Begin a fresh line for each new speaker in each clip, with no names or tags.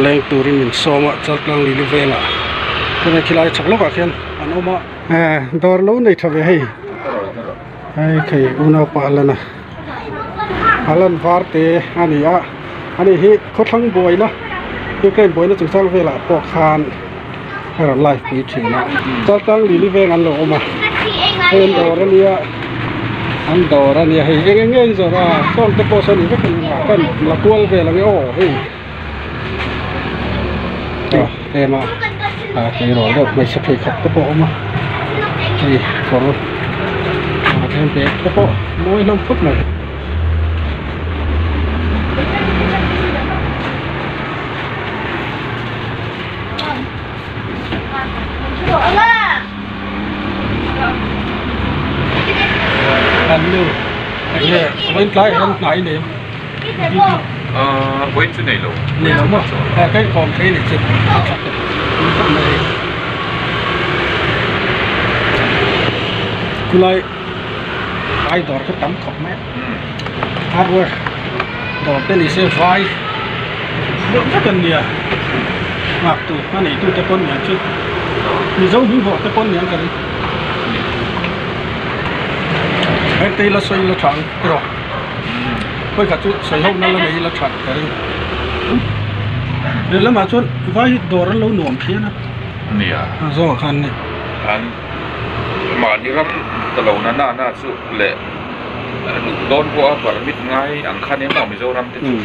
Leng turin min sawm a Chaltlang Lili velah chuan khilai chhak lawkah khian an awm a. Dawr lo nei tha ve hei hei thei unaupa a lan a a lan var te a ni a ani hi khawthlang buaina Ukraine buaina chungchang velah pawh khan a rawn live pui thin a Chaltlang Lili veng an lo awm a hei an dawr a nia an dawr a nia hei eng eng nge an zawrh a sawn te pawh sawn vek a ni a kan la kual vel ang e aw hei. Tlem a ah tleirawl deuh hmeichhe pheikhawk te pawh a awm a hei kawr ah tlem bag te pawh mawi hlawm khawp mai. An nu enge vawiin tlaiah hian hna i nei em?
Vawiin chu nei lo.
Nei lo maw? Ka inkawm thei ni chu a tha tawh khawp mai. Khulai vai dawr kha tam khawp mai a. Hardware dawr te ni se vai deuh vek an nia. Nghak tu a neitu te pawn niang chu Mizo hming hawh te pawn niang ka ring. Hengte ila sawi ila tha ang erawh. Khawi khat chu sawi ho na la nei ila that ka ring. Lehlamah chuan vai hi dawr an lo nuam phian a.
Nia.
A zawngah khan ni.
An mahni ram ta lo na na na chu leh dawn pawh a permit ngai ang khan emaw Mizoram te chu.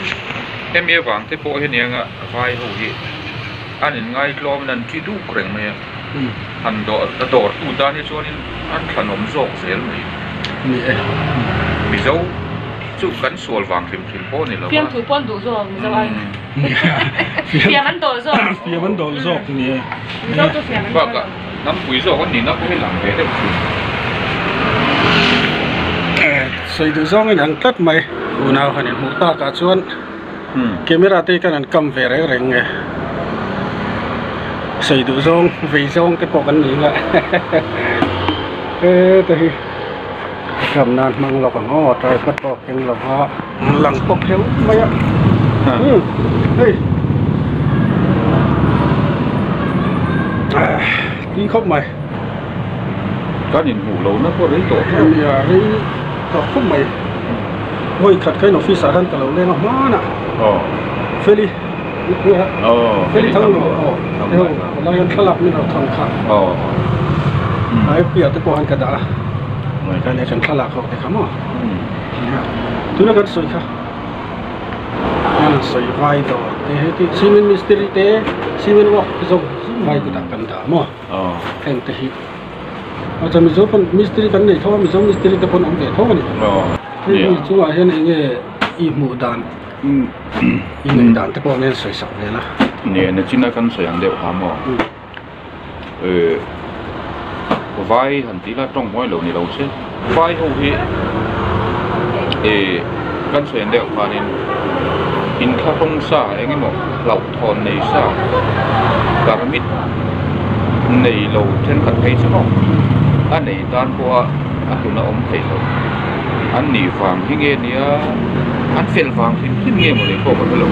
Hemi avang te pawh hi anianga vai ho hi an inngai tlawmin an thi duk reng mai a. Han dawr a dawrtu tan hi chuanin an thlanawm zawk zel mai.
Ni e.
Mizo chu kan sual vang hrim hrim pawh ni lo a.
Fiamthu pawh an duh zawk Mizo aiin. Fiam an dawl zawk.
Fiam an dawl zawk ni e.
Mizo chu fiam an dawl lo.
Bakah hnampui zawk an nihna pawh hi lang ve deuh thin.
Sawi duh zawngin ang tlat mai. Unau han inhmuh takah chuan. Camera te kan han kam ve reng reng nge sawi duh zawng vei zawng te pawh kan ni nga heta hi kam nan hmang lawk ang aw tripod pawh a keng lo va lang pawp hleuh mai a hei tui khawp mai
kan inhmuh lo na pawh rei tawh
khawp nia rei tawh khawp mai. Vawi khat kha in office ah khan ka lo leng a hman a Feli Feli thang lo aw hei lai hian thlalak min rawn thawn kha a FB ah te pawh khan ka dah a khan he kan thlalak ho te kha maw tuna kan sawi kha an sawi vai dawr te heti cement mistiri te cement work te zawng zawng vai kutah kan dah maw heng te hi. Acha Mizo pawn mistiri kan nei tho a Mizo mistiri te pawn awm ve tho a ni. Hei mi chungah hian eng nge i hmuh dan i ngaih dan te pawh nen sawi sak ve la.
Nia nachina kan sawi ang deuh ha maw? Eh vai han tih la tawng mawi lo ni lo se vai ho hi eh kan sawi ang deuh khanin inthlahrung sa eng emaw hlauhthawn nei sa permit nei lo thenkhat phei chu maw a nei tan pawha a hlun a awm thei lo an nih vang hi nge nia an fel vang hrim hrim nge mawni pawh ka hrelo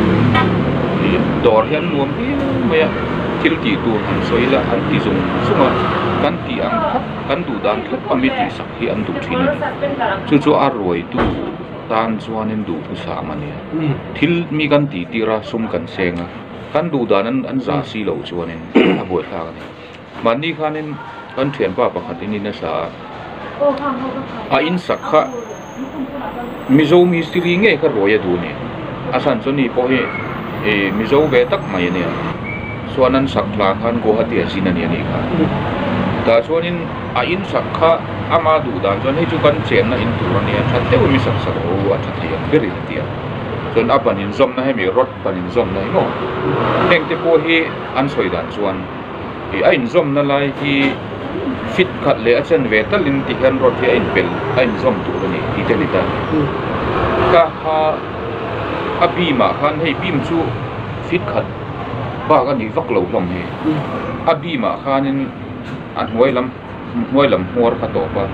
ih dawr hi an nuam viau mai a thil tih tur han sawi ila an ti zung zung a kan tih ang thlap kan duh dan thlap a mi tih sak hi an duh thin a ni chu chu a ruaitu tan chuanin duh husam a nia thil mi kan tih tir a sum kan seng a kan duh dan an an zah si loh chuanin a buaithlak a ni mahni khanin kan thianpa pakhat in in a sa a a in sak kha Mizo mistiri ngei kha ruai a duh a ni a chhan chu ani pawh hi ih Mizo ve tak mai a nia chuan an sak hlan khan Guwahati a zin a ni a nih kha tah chuanin a in sak kha ama duh dan chuan hei chu kan chenna in tur a nia tha deuhin mi sak sak rawh u a tha thei ang berin a ti a chuan a ban inzawmna hemi rod ban inzawmna hi maw heng te pawh hi an sawi dan chuan ih a inzawmna lai hi fit khat leh a chen ve talin ti hian rod hi a inpelh a inzawm tur a ni tih te a ni ta ka kha a beam ah khan hei beam chu fit khat bak a ni vak lo hlawm hi a beam ah khanin a hnuai lam hnuai lam hmuar kha tawp a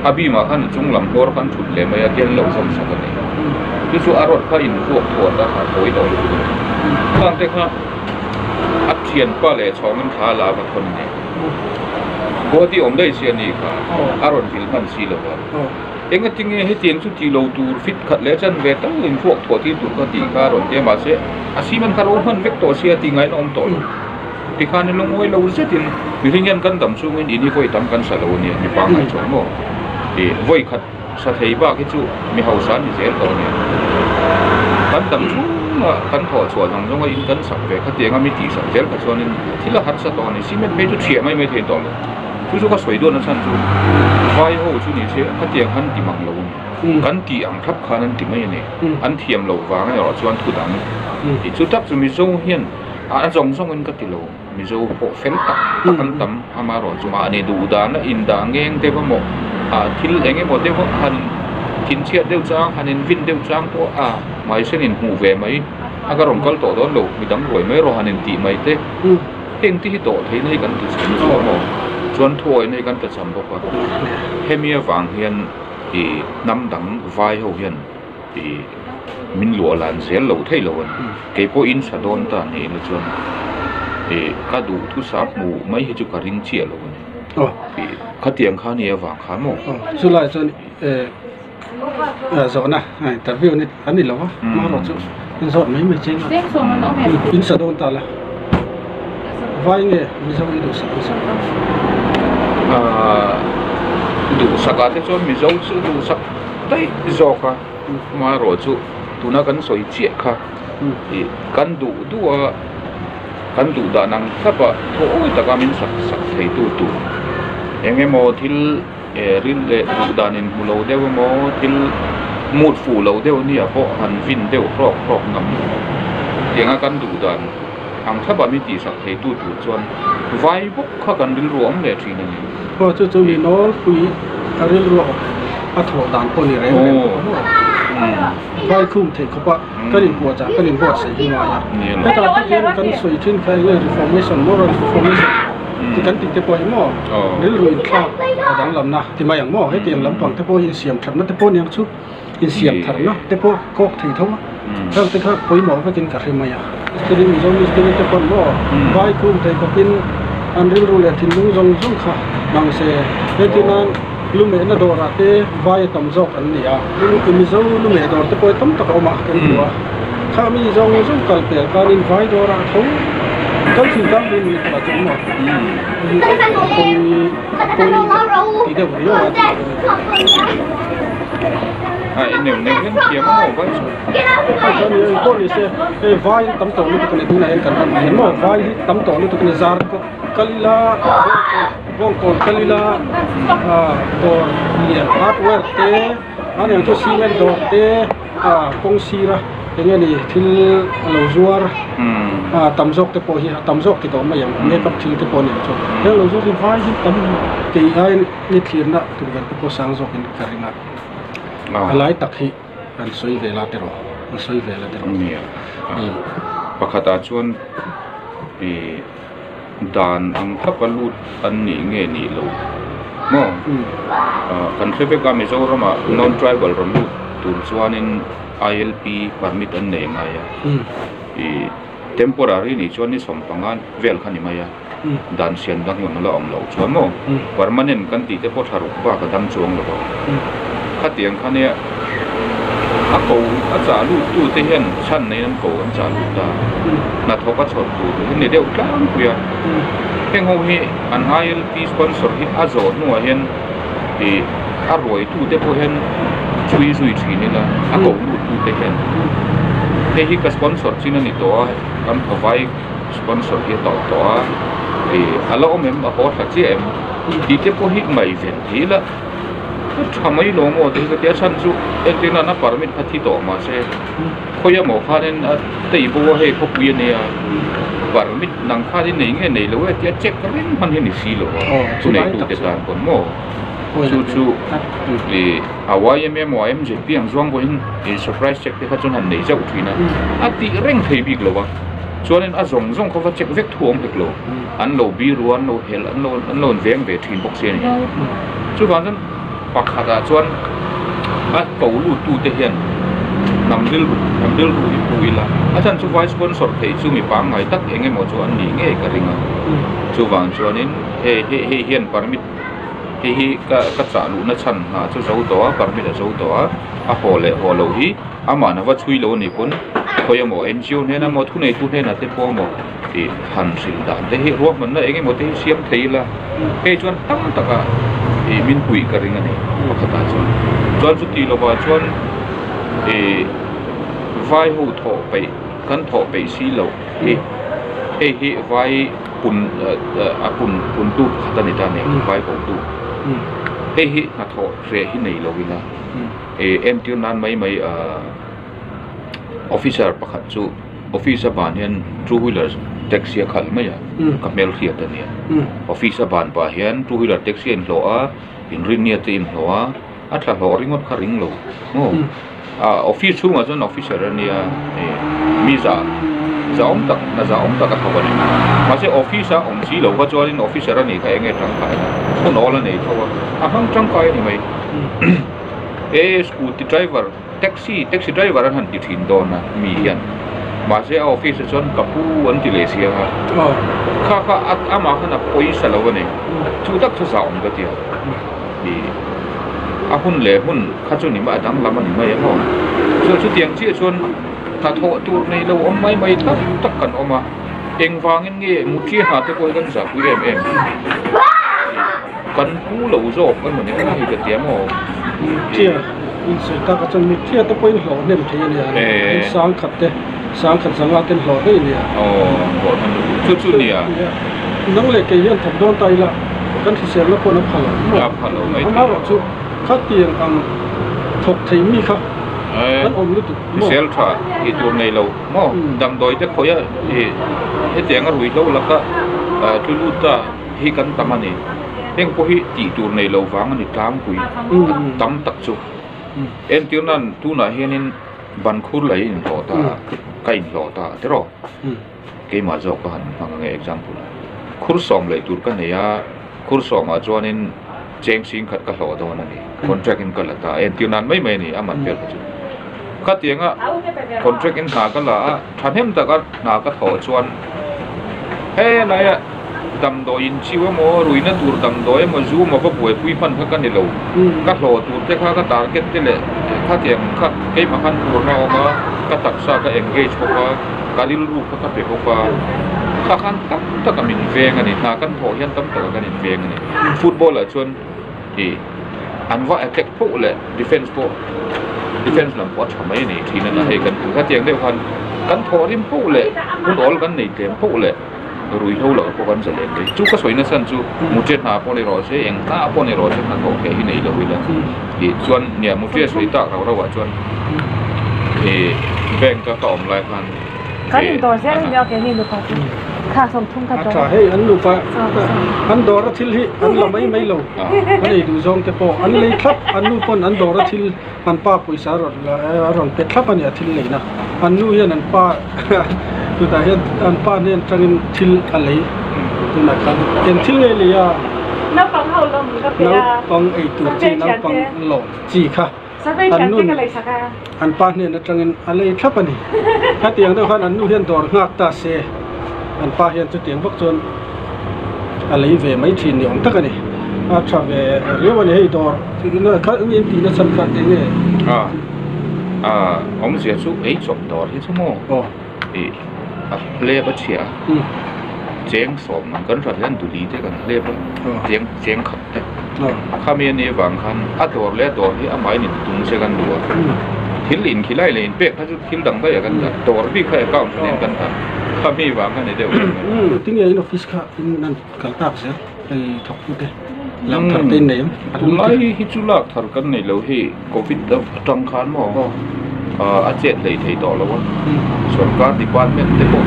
a beam ah khan a chung lam hmuar kha an thut leh mai a tian lo zawm sak a ni chu chu a rod kha invuak thuat a a kawi tawh lutuk a ni khang te kha. Thianpa leh chhawngin thla la va thawn ni. Guwahati awm daih si a ni kha, a rawn vil hman si lo va. Engatinge hetiang chu tih lo tur fit khat leh chan ve tal in vuak thuah tir tur kha tih kha a rawn ti a, mahse a cement kha ro hman vek tawh sia tih ngaihna awm tawh lo. Tikhan i lungawi lo zetin mihring hian kan dam chungin in hi vawi tam kan sa lo a nia, mipa ngai chuan maw? Ih vawi khat sa thei bak hi chu mi hausa an ni zel tawh a nia. Kan dam chhunga kan thawh chhuah zawng zawnga in kan sak ve khatianga mi tih sak zel kha chuanin thil a harsa tawh a ni, cement phei chu thiah mai mai thei tawh lo. Chu chu ka sawi dawn a chhan chu vai ho chu ni se khatiang han ti mang lo a ni. Kan tih ang thlap khan an ti mai a ni. An thiam loh vang erawh chuan thu dang tih chu tak chu Mizo hian a zawng zawngin ka ti lo. Mizo pawh fel tak tak an tam amaherawh chu mahni duh dana indah ngeng deuh emaw ah thil eng emaw deuh han thinchhiat deuh chang han invin deuh chang pawh a hmaisen inhmuh ve mai a ka rawn kal tawh dawn lo midang ruai mai rawh han intih mai te. Heng te hi dawh theihna hi kan ti cham chu maw? Chuan thuawihna hi kan tla cham bawk a. Hemi avang hian ih hnam dang vai ho hian ih min luah lan zel lo theih lo a ni. Kei pawh in sa dawn ta ni ila chuan ih ka duh thusa hmuh mai hi chu ka ring chiah lo a ni. Ih khatiang kha ni avang khan maw?
Chulai chuan eh zawhna interview a ni lo a hmanraw chu in zawt mai mai cheng a in sa dawn ta la vai nge mizo i duhsak hmasa
ahh duhsak ah te chuan mizo chu duhsak daih zawk a hmanraw chu tuna kan sawi chiah kha ih kan duh duh a kan duh dan ang thlap a thawi taka min sak sak thei tu tur eng emaw thil. He ril leh duh dan in hmu lo deuh emaw thil mut fuh lo deuh nia pawh han vin deuh hrawk hrawk ngam tianga kan duh dan ang thlap a min tihsak thei tu tur chuan vai bawk kha kan rilru a awm leh thin a ni.
Aw chu chu mi nawlpui a rilru a thawh dan pawh ni reng reng bawk a maw? Vai khum theih khawp a kan inpuahchah kan inbuatsaih hi ngai a hetah te hian kan sawi thin kha eng nge reformation moral reformation. Ti kan tih te pawh hi maw rilru inthlak a danglamna ti mai ang maw hetiang lampang te pawh hi insiam thatna te pawh aniang chu insiam tharna te pawh kawk thei tho a heng te kha pawimawh vekin ka hre mai a mistiri mizo mistiri te pawn maw vai khum thei khawpin an rilru leh thinlung zawng zawng kha hmang se heti nan lumehna dawrah te vai a tam zawk an ni a mizo lumeh dawr te pawh hi tam tak a awm a kan hmu a. Kha mi zawng zawng kal pel kanin vai dawrah a tho kal thin tlang pui ni tawh chu maw pawi pawi ti deuh riau a tih
a neuh neuh hian thiam a maw vai chu
chuan ni pawh ni se hei vai tam tawh lutuk a ni tunah hian kan han hian maw vai hi tam tawh lutuk a ni zar kal ila bawngkawn kal ila dawr lian hardware te a niang chu cement dawr te. Ah kawng sira eng nge ni thil a lo zuar ah tam zawk te pawh hi a tam zawk ti tawh mai ang makeup thil te pawh a ni ang chu heng lo zuar hi vai hi tam kei ai ni thlirna tukverh te pawh sang zawk in ka ring a a lai tak hi an sawi ve la tiraw an sawi ve la tiraw
nia pakhatah chuan ih dan ang thlapa lut an nih nge nih loh maw ah kan hre vek a Mizoramah non tribal rawn lut tur chuanin I_L_P permit an nei ngai a ih temporary nih chuan ni sawmpanga vel kha ni mai a dan siam dang rawn la awm loh chuan maw permanent kan tih te pawh tha ruk bak a dam chuang lo a khatiang kha nia a ko a chah lut tu te hian chhan neiin an ko an chah lut ta hnathawk a chhawr tur hi ni deuh tlangpui a heng ho hi an I_L_P sponsor hi a zawh hnuah hian ih a ruai tu te pawh hian chhui zui thin ila a ko lut tu te hian hei hi ka sponsor chin a ni tawh a kan vai sponsor hi a tawp tawh a ih a la awm em a haw thla chiah em tih te pawh hi ngaihven thei ila a tha mai lo maw tih hi ka tia chhan chu entirna a permit kha thi tawh mahse khawi emaw khanin a tei bo a hei khawpui a nia permit nang khanin nei nge nei lo e tia check reng hman hi a ni si lo a chu neitu te tan pawn maw chu chu ih a yma emaw a mzp ang zawng pawhin ih surprise check te kha chuan han nei zauh thin a a tih reng thei bik lo a. Chuanin a zawng zawng kha va check vek thu awm hek lo. An lo biru a, an lo helh, an lo an lo inveng ve thin bawk si a ni. Chuvang chuan pakhatah chuan a ko lut tute hian Hnam rilru hnam rilru hi pu ila a chhan chu vai sponsor theih chu mi pangngai tak eng emaw chu an nih ngei ka ring a. Chuvang chuanin hei hei hei hian permit hei hi ka ka chah luhna chhan hna chu zo tawh a permit a zo tawh a a haw leh haw loh hi amah na va chhui lo a nih pawn khawi emaw N_G_O hnena maw thuneitu hnenah te pawh emaw ih han hrilh dan te hi ruahmanna eng emaw te hi siam thei ila hei chuan tam taka ih min puih ka ring a ni pakhatah chuan chuan chuti lovah chuan ih vai ho thawh peih kan thawh peih si loh hi hei hi vai pun a pun pun tu pakhat a ni ta a ni vai ko tu hei hi hnathawh hreh hi nei lo ila ih entir nan mai mai ah officer pakhat chu. Office a ban hian two wheeler taxi a khalh mai a ka hmelhriat a nia office a ban pah hian two wheeler taxi a inhlawh a inrinnia te inhlawh a a thla hlawh ringawt kha ring lo maw ah office chhungah chuan officer a nia ih mi zah zah awm tak hna zah awm tak a thawk a ni mahse office a awm si loh kha chuanin officer a nih kha eng nge tangkai na hun awl a nei tho a a hmang tangkai a ni mai he scooty driver. Taxi, taxi driver an han ti thin dawn a mi hian mahse a office ah chuan ka pu an ti leh si ang a kha kha amah khan a pawisa lo a ni chu tak chu zah awm ka ti a ih a hun leh hmun kha chu ni mai a danglam a ni mai ang aw chuan chutiang chiah chuan hnathawh tur nei lo awm mai mai tak tak kan awm a engvangin nge mutri hna te pawh hi kan zahpui em em kan pu lo zawk emaw ni ang hi ka ti ang aw.
Mitthia insawi tak a chuan mitthia te pawhin hlawh hnem thei a nia in sang khat te sang khat zanga ten hlawh daih a nia.
Aw hlawh hnem chu chu nia.
Nang leh kei hian thawk dawn ta ila kan hriselna pawn a pha lo maw?
A pha lo mai thei.
Amaherawhchu khatiang ang thawk thei mi kha kan awm lutuk
maw? Hrisel tha tih tur nei lo maw? Damdawi te khawih a hetiang a ruihhlo laka tlu lut ta. Hi kan tam a ni. Heng pawh hi tih tur nei lo vang a ni tlangpui a tam tak chu. Entir nan tunah hianin ban khur lei a inhlawh ta a, ka inhlawh ta a tiraw? Keimah zawk ka han hmang ange example. Khur sawm lei tur ka nei a, khur sawmah chuanin cheng sing khat ka hlawh dawn a ni. Contract in ka la ta a, entir nan mai mai a ni a man vel kha chu. Khatianga contract in hna ka la a, thahnem taka hna ka thawh chuan helai a. Damdawi in chiu emaw, ruihna tur damdawi emaw, zu emaw va buaipui hman kha ka ni lo. Ka hlawh tur te kha ka target te leh khatiang kha keimah khan turna a awm a, ka taksa ka engage bawk a, ka rilru kha ka pe bawk a, kha khan tam taka min veng a ni. Hna kan thawh hian tam taka kan inveng a ni. Football ah chuan ih an va attack poh leh defence pawh defence lam pawh a tha mai a ni thin a ni hei kan tih khatiang deuh khan kan thawh rim poh leh hun awl kan nei tlem poh leh. Ruihhlo loh pawh kan zalen mai. Chu ka sawi nasa chu Muṭe hna pawh ni rawh se, eng hna pawh ni rawh se hnathawh theih hi nei lo ila. Tih chuan nia Muṭe sawi tak rau rauah chuan ih bank a ka awm lai khan
Kan indawr zel a nia keini nupa chu kha sawmthum kha
dawr. A tha hei an nupa an dawr a thil hi an la mai mai lo. An ei duh zawng te pawh an lei thlap an nu pawn an dawr a thil an pa pawisa a rawn la a rawn pe thlap a nia thil leina. An nu hian an pa chutah hian an pa hnen atangin thil a lei tunah khan eng thil nge lei a
Naupang ho lawm ka pe a
naupang ei tur chi naupang lawm chi kha an nu an pa hnen atangin a lei thlap a ni hetiang deuh khan an nu hian dawr nghak ta se an pa hian chutiang bawk chuan a lei ve mai thin ni awm tak a ni a tha ve riau a ni hei dawr kha in tihna chhan kha eng nge.
Aaa awmzia chu ei chawp dawr hi chu maw ih a hlep a chhia a cheng sawm ang kan hrat hian duli te kan hlep a cheng cheng khat te khami a nih avang khan a dawr leh a dawr hi amahin in tum se kan duh a thil in khilai leh in pek kha chu thil dang daih ah kan dah dawr bik kha account hran in kan dah khami vang kha ni deuh
Tinge in office kha in an kal tak zel hei thawk tu te lak thar te in nei ang
tunlai hi chu lak thar kan nei lo hei Covid atang khan maw a chet hlei thei tawh lo a sorkar department te pawh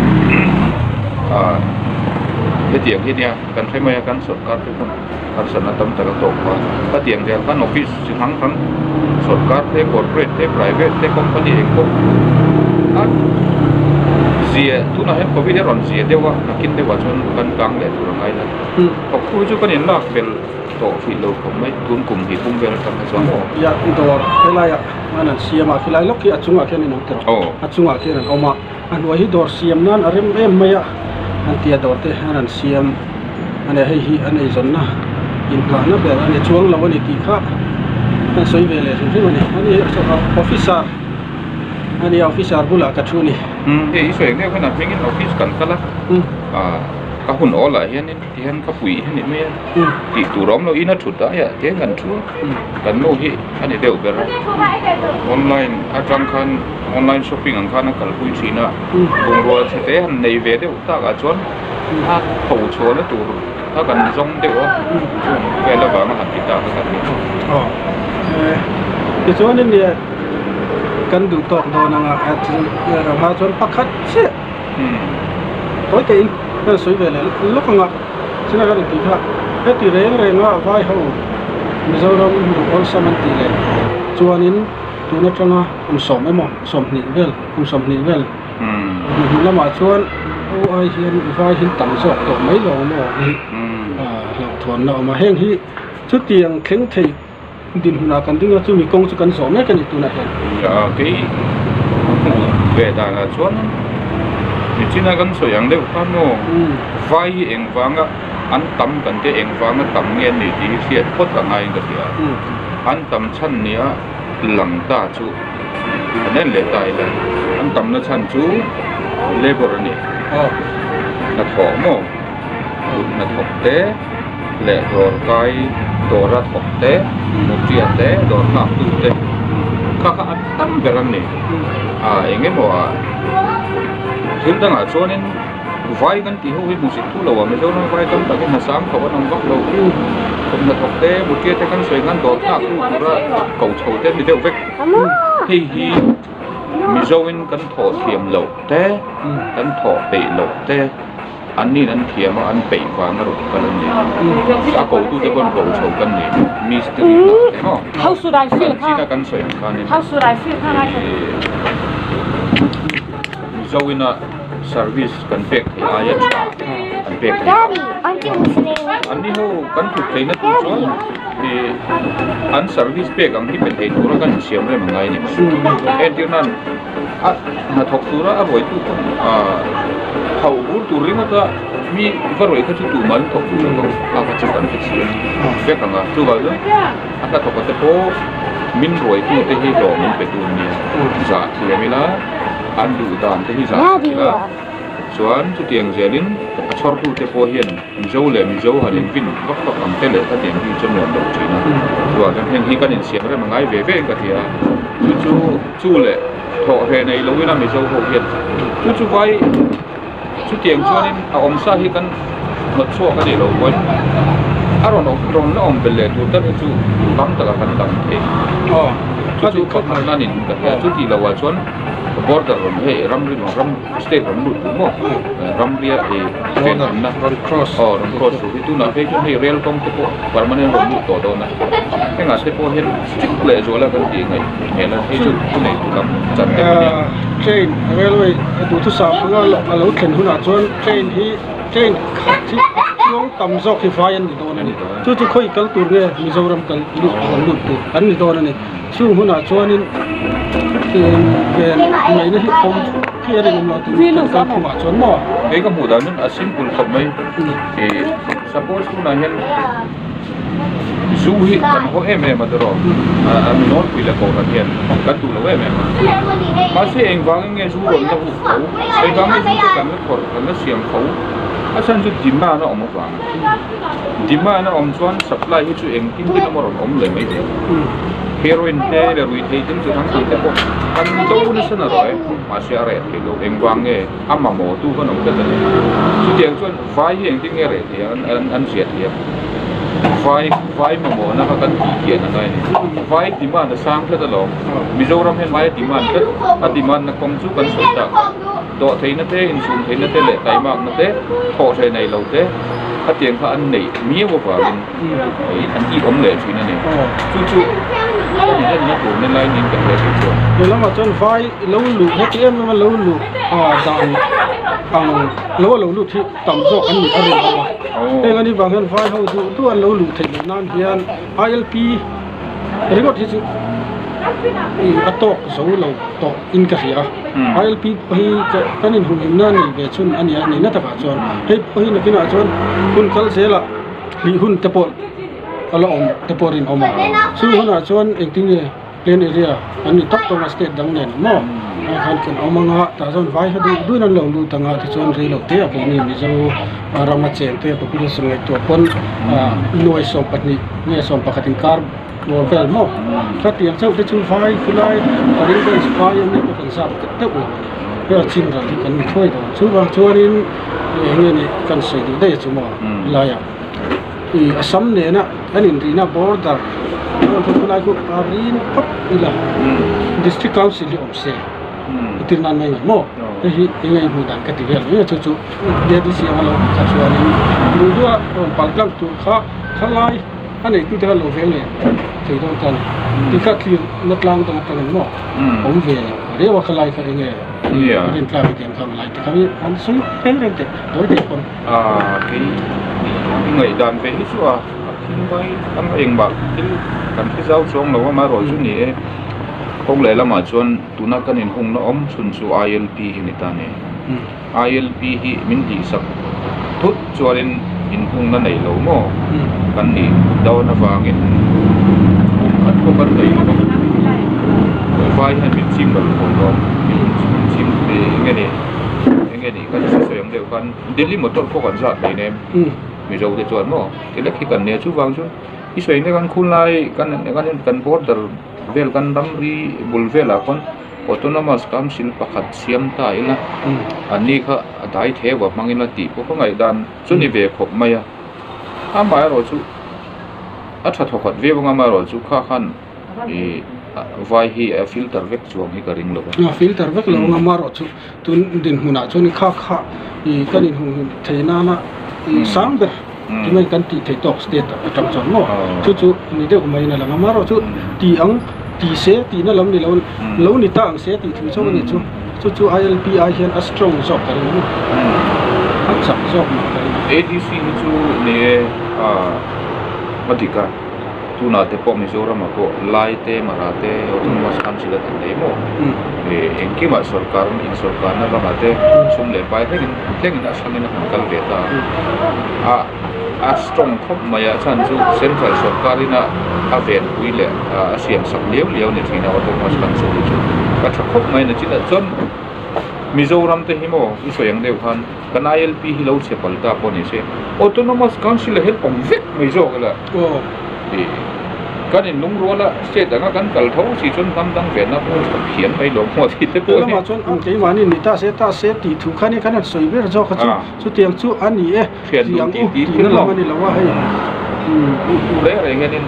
hetiang hi nia kan hre mai a kan sorkar te pawn harsatna tam tak a tawk a hetiang vel khan office chi hrang hrang sorkar te corporate te private te company eng pawh a Zia tunah hian covid hi a rawn zia deuh a nakin deuhah chuan kan kang leh tur a ngai la. Thawktu hi chu kan inlak belh tawh hrih lo khawp mai tun kum hnih pum vel atang kha chuan.
Ia dawr helaiah khan an siam a khilai lawk hi a chungah khian in awm tawh a chungah khian an awm a a hnuai hi dawr siam nan a rem em mai a an tia dawr te hian an siam a ni hei hi an eizawnna inngahna ber a ni chuang lo a ni tih kha an sawi ve leh hrim hrim a ni a ni officer a ni officer bulah ka thu a ni.
Umm hei i sawi ang deuh hian a hmingin office kan kal a ah ka hun awl ah hianin tihian ka pui hi a ni mai a tih tur a awm lo in a thut daiah te kan thu a kan nu hi a ni deuh ber a online atang khan online shopping ang khan a kalpui thin a bungrua chhe te han nei ve deuh tak ah chuan a tho chhuahna tur kha kan zawng deuh a chung vel avanga han ti ta kha kan ni.
Aw tichuanin nia kan duh tawk dawn anga anga chuan pakhat chiah tawi teiin kan sawi ve leh lawk anga china kan intih kha heti reng renga vai ho Mizoram duh awlsam an tih leh chuanin tun atanga kum sawm emaw sawmhnih vel kum sawmhnih vel hnu lamah chuan ho ai hian vai hi tam zawk tawh mai lo maw hi hlauhthawnna a awm a heng hi chutiang thleng thei dinhmunah kan ding a chumi kawng chu kan zawh mek a ni tunah hian.
Kei hmuh ve danah chuan michina kan sawi ang deuh kha maw vai hi engvanga an tam kan te engvanga tam nge an ni tih hi hriat phawt a ngaiin ka hria an tam chhan nia lang ta chu an en leh ta ila an tamna chhan chu labour a ni hnathawh maw kut hnathawk te leh dawr kai dawra thawk te mutria te dawr nghak tu te kha kha a tam ber an ni a eng emaw ah thil dangah chuanin vai kan tih ho hi hmusit thu lo a Mizoram vai tam takin hna sang tho an awm vak lo kut hnathawk te mutria te kan sawi khan dawr nghak tu tura ko chho te an ni deuh vek hei hi Mizoin kan thawh thiam loh te kan thawh peih loh te. An nin an thiam a, an peih vang a rawn kal an ni. A kotute pawh an ko chho kan ni. Mistiri hna te maw? Kan china kan sawi ang khanin Mizo ina service kan pek theih aia tha an pek theih a. An ni ho kan thut theihna tur chuan an service pek ang hi pe thei tura kan insiam rem a ngai a ni. Entirnan. A hnathawk tura a ruaitu pawn hauh bur tur ringawt a mi va ruai kha chu tumah an thawk duh lo ang a kha chu kan hrethiam vek ang a chuvang chuan a hnathawk a te pawh min ruaitu te hi hlawm min pe tu an nia zah thiam ila an duh dan te hi zah thiam ila chuan chutiang zelin a chhawrtu te pawh hian Mizo leh Mizo han invin vak vak ang te leh ka tih ang hi chu nuam lo thin a chuvang chuan heng hi kan insiam rem a ngai ve ve in ka ti a chu chu Chu leh thawh hreh nei lo ila Mizo ho hian chu chu vai chutiang chuanin a awm sa hi kan hnawt chhuak a nih loh pawhin a rawn awm rawn la awm belh leh tur tal hi chu tam takah kan dang thei. Chu chu pakhat nan in ka hria chu tih loh ah chuan border rawn hei ramri ram state rawn lut duh maw ramria ih venhimna rawn cross aw rawn cross tur hi tunah phei chuan hei rail kawng te pawh permanent rawn lut tawh dawn a hengah te pawh hian strict leh zual a kan tih ngaih.
Train railway duhthusam anga a lo thlen hunah chuan train hi train khat hi a chuang tam zawk hi vai an ni dawn a ni chu chu khawi kal tur nge Mizoram kal lut rawn lut tur an ni dawn a ni chung hunah chuanin ven ngaihna hi awm khi a rinawm lo tur kan kal phungah chuan maw.
Kei ka hmuh dan chuan a simple khawp mai ih suppose tunah hian. Zu hi kan haw em em a tiraw a mi nawlpui leh kohhran hian kan duh lo em em a mahse engvangin nge zu rawn la huh tho engvangin nge zu te kan la thawrh kan la siam tho a chhan chu demand a awm avang demand a awm chuan supply hi chu engtin tin emaw rawn awm leh mai thei heroin te leh ruihtheih thil chi hrang hrang te pawh kan do nasa na rawh e mahse a reh thei lo engvang nge a mamawh tu khan awm tlat a ni chutiang chuan vai hi engtin nge reh thei ang an ziah thei ang vai vai mamawhna kha kan tih kian a ngai a ni vai demand a sang tlat alawm Mizoram hian vai a demand tlat a demand na kawng chu kan sawi tak dawh theihna te insum theihna te leh taimakna te thawh hreh nei lo te khatiang kha an neih miau avangin an tih awm leh thin a ni chu chu kan in en na tur. tur ni lai niin ka hria kei chuan.
He lamah chuan vai lo luh heti em em a lo luh dan ang lo a lo lut hi tam zawk an nih a rinawm a. Heng anih vang hian vai ho duh duh an lo luh theih loh nan hian ILP ringawt hi chu a tawk zo lo tawh in ka hria a. ILP pawh hi kan inhumhimna nei ve chhun a nia nihna takah chuan hei pawh hi nakinah chuan hun kal zelah hlih hun te pawh a la awm te pawh rinawm a chu hunah chuan engtin nge plain area an ni tak tawng a state dang nen maw ah khan kan awm anga tah chuan vai kha duh duhin an lo lut anga tichuan rei lo te ah keini Mizo rama cheng te population ngaihtuah pawn ah nuai 12 nge 11 inkar bawr vel maw khatiang chauh te chu vai khulai a ring vel vai an nih pawh kan zat deuh lo a ni hei a chin ral hi kan ni thuai dawn chuvang chuanin eng nge nih kan sawi duh daih a chu maw helaiah. Ih Assam nena an inrihna border chuan thu khulai khu a rin phawt ila District Council hi awm se tir nan mai ngai maw hei hi eng nge hmuh dan ka ti vel mai a chu chu ADC anga lo kha chuanin duh duha rawn pal tlang tur kha khalai a neitute kha lo veng leh thei dawn ta a ni tikha thlir na tlang dang atangin maw awm ve riau a khalai kha eng nge rin tlak i tiang kha ang lai te kha hi an sawi reng reng teh tawi teh pawn.
Aaa kei i ngaihdan ve hi chu a a thil mai ang engmah thil kan hre zau chuang lo a amaherawhchu ni e kawng leh lamah chuan tuna kan inhungna awm chhun chu ILP hi a ni ta a ni ILP hi min tihsak thut chuanin inhungna nei lo maw kan nih dawn avangin kum khat pawh kan daih lo a vai hian min chim lo pawh dawn min chim eng nge ni eng nge ni kan sawi ang deuh khan. Delhi motor pawh kan zat mai nem Mizo te chuan maw ti lek hi kan nia chuvang chuan i sawi mek an khulai kan kan border vel kan ramri bul velah khawn autonomous council pakhat siam ta ila an ni kha a dai theu a hmang ila tih pawh ka ngaihdan chu ni ve khawp mai a amaherawhchu a tha thawkhat viau ang amaherawhchu kha khan. Ih vai hi a filter vek chuang hi ka ring lo
a. Filter vek lo ang a marawh chu tun dinhmunah chuan kha kha ih kan inhum thei nana ih sang ber tunge kan tih theih tawk state atang chuan maw chu chu ni deuh mai in a lang a marawh chu ti ang ti se tihna lam ni lo lo ni ta ang se tih thu chauh a nih chu chu chu ILP ai hian a strong zawk ka ring a maw a chak zawk mah ka ring a.
ADC hi chu ni e a dik a. Tunah te pawh Mizoramah pawh Lai te, Mara te, Autonomous Council a kan nei maw? Engkimah sorkar insawrkarna ramah te sum leh pai thlengin thlengin a hrangin a han kal ve ta a. A strong khawp mai a, chhan chu Central sorkarin a a venpui leh a siamsak liau liau ni thin a Autonomous Council hi chu a tha khawp mai a ni. Chinah chuan Mizoram te hi maw i sawi ang deuh khan kan ILP hi lo chhe pal ta pawh ni se Autonomous Council a help awm vek mai zawk ila.
Aw.
Ih, kan in lungrual a, state anga kan kal tho si chuan hnam dang ve na pawh ka phian mai lo maw tih te pawh hi.
Lamah chuan ang keimahni ni ta se ta se tih thu khan hi kan han sawi ber zawk a chu, chutiang chu a ni e,
Thian
tih ang u tihna lam a ni lo a hei.
U u reng reng hianin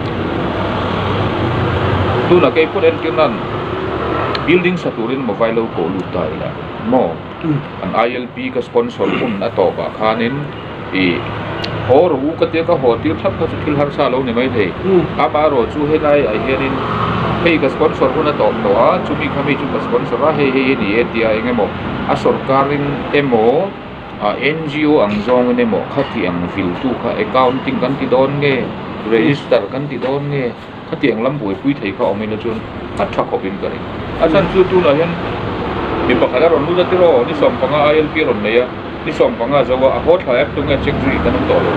tunah kei pawh entir nan building sa turin mobile lo koh lut ta ila maw, an ILP ka sponsor hun a tawpah khanin Ih, haw rawh u ka tia ka haw tir thlap kha chu thil harsa lo ni maithei. Amaherawh chu helai ah hianin hei ka sponsor hun a tawp tawh a, chumi kha mi chu ka sponsor a, hei hei hi ni e tia eng emaw a sorkarin emaw NGO ang zawngin emaw khati ang viltu kha accounting kan ti dawn nge, register kan ti dawn nge khati ang lam buaipui thei kha awm ila chuan a tha khawp in ka ring. A chhan chu tunah hian mi pakhat a rawn lut a tiraw ni 15 ILP a rawn nei a. Ni 15 zo a, a haw thla em tunge check zui kan awm tawh lo.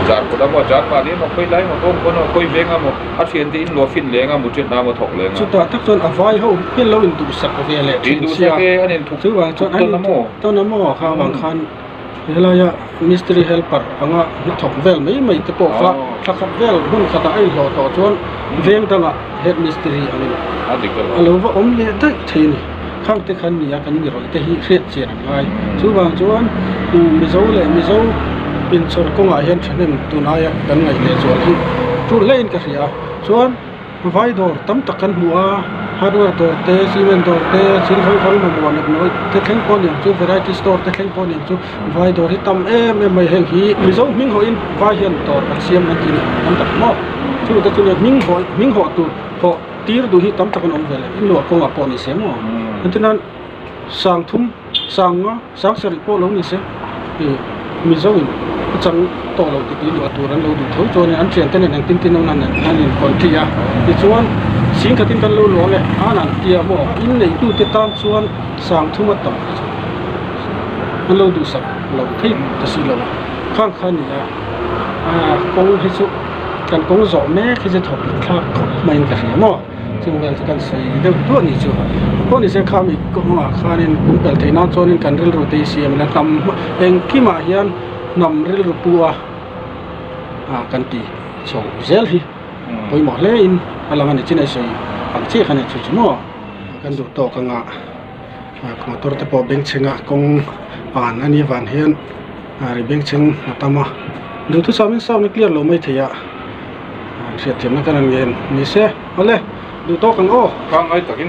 Char kawt a maw, char mahni emaw, khawi lai emaw, kawng pawn emaw, khawi veng emaw, a thiante in luah fin leng a, mu ṭhen emaw thawk leng a.
Chutah tak chuan a vai ho hian lo induhsak ve leh ṭhin sia.
Induhsak e, an inthuk
Chuvang chuan an
tawn a maw?
Tawn a maw kha avang khan helaia mistiri helper anga hnathawk vel mai mai te pawh kha thla khat vel hmun khatah a inhlawh tawh chuan veng dangah head mistiri angin a lo va awm leh daih thei a ni. Khang te khan nia kan mi rawih te hi hriat chian an ngai. Chuvang chuan Mizo leh Mizo inchhawr kawngah hian thahnem tun aia kan ngaih leh zual hi tul hlein ka hria a. Chuan vai dawr tam tak kan hmu a, hardware dawr te, cement dawr te, thil hrang hrang mamawh nawk nawk te thleng pawh niang chu, variety store te thleng pawh niang chu vai dawr hi tam em em mai heng hi Mizo hming hawhin vai hian dawr an siam an ti ni tam tak maw? Chungte chu nia hming hawh hming hawh tur hawh. tir duh hi tam tak an awm ve le in luah kawngah pawh ni se maw entirnan sang thum sang nga sang sarih pawh lo ni se ih mizo in a chang tawh lo tih tih luah tur an lo duh tho chuan in an thiante nen engtin tin awm nan an in conti a tichuan sing khatin kan lo luah leh an an tia maw in neihtute tan chuan sang thum a tam an lo duhsak lo thei ta si lo a khang kha a ni a ah kawng hi chu kan kawng zawh mek hi chu thawk thlak khawp maiin ka hria maw chung vel chu kan sawi deuh duah a ni chu pawh ni se khami kawngah khanin kum pel theih nan chuanin kan rilru te hi siam ila hnam engkimah hian hnam rilru pu a ah kan ti chho zel hi pawimawh hle in a lang a ni chin a sawi ang chiah kha a ni chu chu maw kan duh tawk anga motor te pawh bengchheng a kawng an a nih avang hian ri bengchheng a tam a duhthusam in sound a clear lo mai thei a hriatthiamna ka rawn ngen ni se awle duh tawk ang aw.
Pangngai takin.